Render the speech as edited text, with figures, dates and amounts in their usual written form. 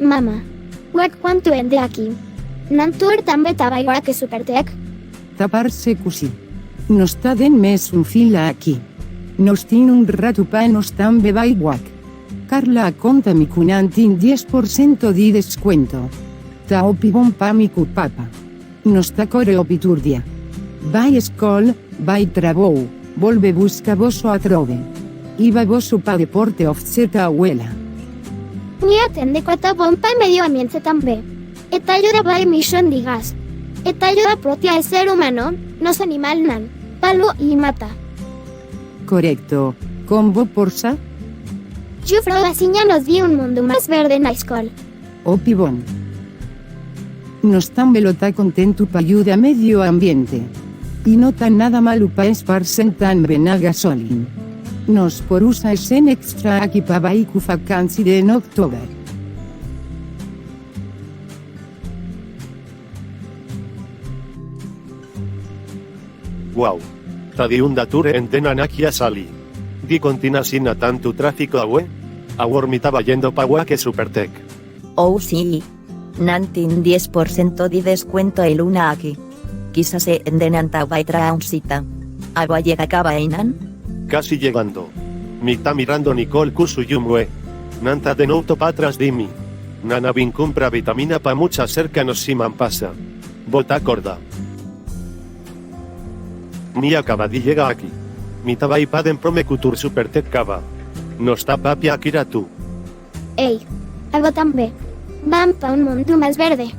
Mama, wak kuantu hende aki. Nan tur tambe ta bai wak e Supertech? Ta parse ku si. Nos ta den mesun fila aki. Nos tin un ratu pa nos tambe bai wak. Carla a konta mi ku nan tin 10% di deskuento. Ta hopi bon pa mi ku papa. Nos ta kore hopi tur dia. Bai skol, bai trabou, bolbe buska boso atrobe. Iba boso pa deporte of zeta awela. Mi a tende ku ta bon pa e medio ambiente tambe. E ta yuda bai emishon di gas. E ta yuda protea e ser humano, nos animalnan, palu i mata. Korekto, kon bo por sa? Jufrou a siña nos di un mundu mas berde na skol. Hopi bon. Nos tambe lo ta kontentu pa yuda medio ambiente. I no ta nada malu pa esparsen tambe na gasolin. Nos por usa esen extra aki pa bai ku fakansi den oktober. Guau! Ta di unda tur hendenan aki a sali. Dikon tin asina tantu tráfiko awe? Awor mi ta bayendo pa wak e Supertech. Oh sí! Nan tin 10% di deskuento e luna aki. Kisas e hendenan ta bai traha un sita. Abo a yega kaba einan? Kasi yegando. Mi ta mirando Nicole ku su yu muhé. Nan ta den outo patras di mi. Nan a bin kumpra vitamina pa mucha serka nos siman pasa. Bo ta korda? Mi a kaba di yega aki. Mi ta bai pa den prome ku tur Supertech kaba. Nos ta papia aki ratu. Ey, abo tambe. Ban pa un mundu mas berde.